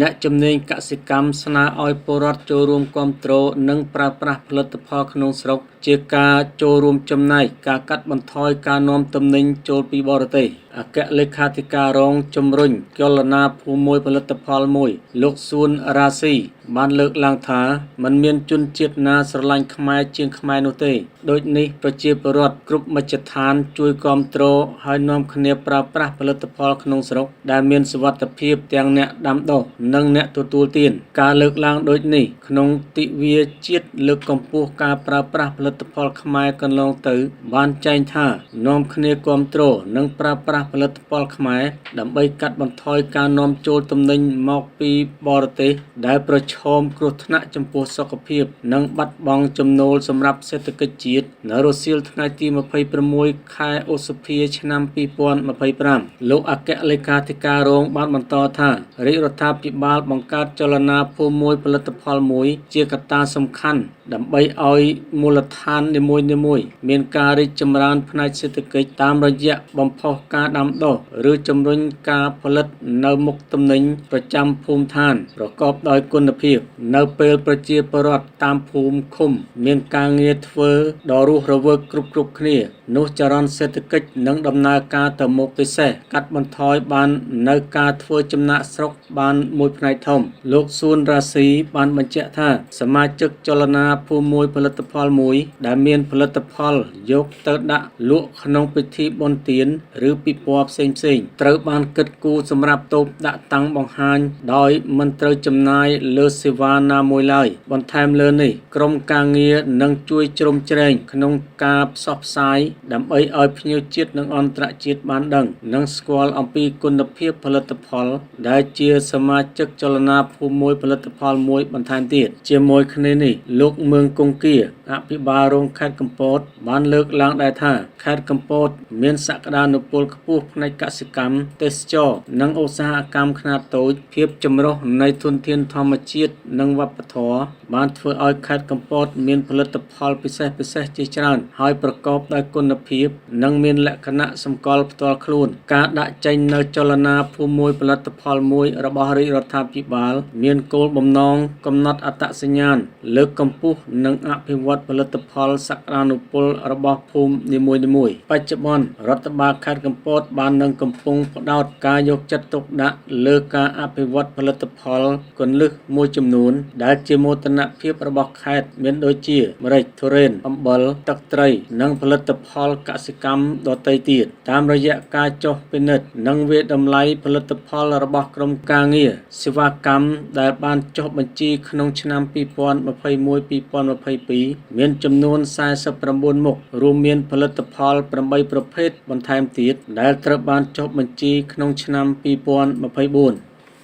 អ្នកជំនាញកសិកម្មស្នើឲ្យពលរដ្ឋចូលរួមគាំទ្រនិងប្រើប្រាស់ផលិតផលក្នុងស្រុកជាការចូលរួមចំណែកការកាត់បន្ថយការនាំទំនិញចូលពីបរទេស។ អគ្គលេខាធិការរងជំរុញចលនាភូមិមួយផលិតផលមួយលោកសួនរាស៊ីបានលើកឡើងថាមិនមានជនជាតិណាស្រឡាញ់ខ្មែរជាងខ្មែរនោះទេដូចនេះប្រជាពលរដ្ឋគ្រប់មជ្ឈដ្ឋានជួយគាំទ្រហើយនាំគ្នាប្រើប្រាស់ផលិតផលក្នុងស្រុកដែលមានសុវត្ថិភាពទាំងអ្នកដាំដុះនិងអ្នកទទួលទានការលើកឡើងដូចនេះក្នុងទិវាជាតិលើកកម្ពស់ការប្រើប្រាស់ផលិតផលខ្មែរកន្លងទៅបានចែងថានាំគ្នាគាំទ្រនិងប្រើប្រាស់ផលិតផលខ្មែរដើម្បីកាត់បន្ថយការនាំចូលទំនិញមកពីបរទេសដែលប្រឈមគ្រោះថ្នាក់ចំពោះសុខភាពនិងបាត់បង់ចំណូលសម្រាប់សេដ្ឋកិច្ចជាតិនៅរសៀលថ្ងៃទី26ខែឧសភាឆ្នាំ2025លោកអគ្គលេខាធិការរងបានបន្តថារាជរដ្ឋាភិបាលបង្កើតចលនាភូមិមួយផលិតផលមួយជាកត្តាសំខាន់ដើម្បីឲ្យមូលដ្ឋាននីមួយៗមានការរីកចម្រើនផ្នែកសេដ្ឋកិច្ចតាមរយៈបំផុសការដាំដុះឬជំរុញការផលិតនៅមុខទំនិញប្រចាំភូមិឋានប្រកបដោយគុណភាពនៅពេលប្រជាពលរដ្ឋតាមភូមិឃុំមានការងារធ្វើដ៏រស់រវើកគ្រប់ៗគ្នានោះចរន្តសេដ្ឋកិច្ចនឹងដំណើរការទៅមុខពិសេសកាត់បន្ថយបាននៅការធ្វើចំណាកស្រុកបានមួយផ្នែកធំលោកសួនរាស៊ីបានបញ្ជាក់ថាសមាជិកចលនាភូមិមួយផលិតផលមួយដែលមានផលិតផលយកទៅដាក់លក់ក្នុងពិធីបុណ្យទានឬពិព័រណ៍ផ្សេងៗត្រូវបានគិតគូរសម្រាប់តូបដាក់តាំងបង្ហាញដោយមិនត្រូវចំណាយលើសេវាណាមួយឡើយបន្ថែមលើនេះក្រុមការងារនឹងជួយជ្រោមជ្រែងក្នុងការផ្សព្វផ្សាយដើម្បីឲ្យភ្ញៀវជាតិនិងអន្តរជាតិបានដឹងនិងស្គាល់អំពីគុណភាពផលិតផលដែលជាសមាជិកចលនាភូមិមួយផលិតផលមួយបន្ថែមទៀតជាមួយគ្នានេះលោកមឿងគង្គាអភិបាលរងខេត្តកំពតបានលើកឡើងដែរថាខេត្តកំពតមានសក្តានុពលខ្ពស់ផ្នែកកសិកម្មទេសចរណ៍និងឧស្សាហកម្មខ្នាតតូចភាពចម្រុះនៃធនធានធម្មជាតិនិងវប្បធម៌បានធ្វើឲ្យខេត្តកំពតមានផលិតផលពិសេសៗជាច្រើនហើយប្រកបដោយគុណភាពនិងមានលក្ខណៈសម្គាល់ផ្ទាល់ខ្លួនការដាក់ចេញនូវចលនាភូមិមួយផលិតផលមួយរបស់រាជរដ្ឋាភិបាលមានគោលបំណងកំណត់អត្តសញ្ញាណលើកកម្ពស់និងអភិវឌ្ឍផលិតផលសក្តានុពលរបស់ភូមិនីមួយៗបច្ចុប្បន្នរដ្ឋបាលខេត្តកំពតបាននឹងកំពុងផ្ដោតការយកចិត្តទុកដាក់លើការអភិវឌ្ឍផលិតផលគន្លឹះមួយចំនួនដែលជាមោទនភាពរបស់ខេត្តមានដូចជាម្រេចទុរេនអំបិលទឹកត្រីនិងផលិតផលកសិកម្មដទៃទៀតតាមរយៈការចុះពិនិត្យនិងវាយតម្លៃផលិតផលរបស់ក្រុមការងារសេវាកម្មដែលបានចុះបញ្ជីក្នុងឆ្នាំ 2021-2022 មានចំនួន49មុខរួមមានផលិតផល8ប្រភេទបន្ថែមទៀតដែលត្រូវបានចុះបញ្ជីក្នុងឆ្នាំ2024។